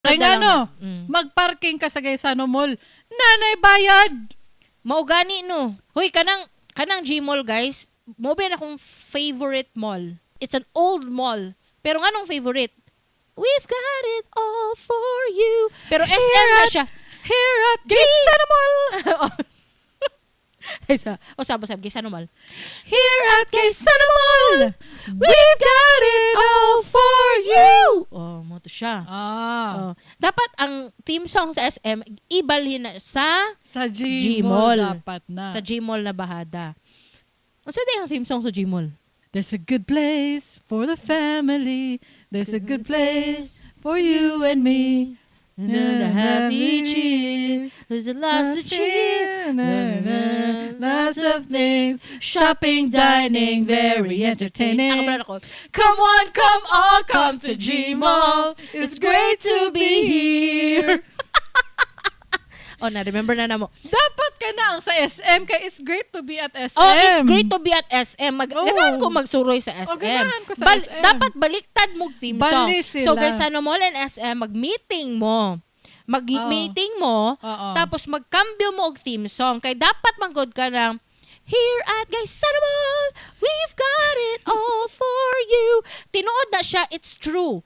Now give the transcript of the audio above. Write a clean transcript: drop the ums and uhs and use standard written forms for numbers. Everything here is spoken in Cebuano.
Kay nga no, magparking ka sa Gaisano Mall, nanay bayad. Mao gani, no. Hoy, kanang G-Mall, guys, mao ba na akong favorite mall. It's an old mall. Pero nganong favorite? We've got it all for you. Pero SM na siya. Here at Gaisano Mall. Isa. O sabo sab Gaisano Mall. Here at Gaisano Mall, we've got it all for you. Oh, mao to siya. Ah, Oh. Dapat ang theme song sa SM ibalhin na sa sa G-Mall. G-Mall dapat na. Sa G-Mall na bahada. Unsa day ang theme song sa G-Mall? There's a good place for the family. There's a good place for you and me. The happy cheer, there's a lots of cheer. Lots of things. Shopping, dining, very entertaining. Ako ba ako? Come on, come all, come to G-Mall. It's great to be here. Oh, na-remember na mo. Dapat ka na ang sa SM kay it's great to be at SM. Oh, it's great to be at SM. Oh. Ganahan ko magsuroy sa SM. Oh, ganahan ko sa SM. Dapat baliktad mo theme song. Bali sila. So, guys, ano Mall and SM, mag-meeting mo. Mag-meeting mo, Oo. Tapos magkambyo mo og theme song. Kay dapat manggod ka ng "Here at Gaisano Mall, we've got it all for you." Tinuod na siya, it's true.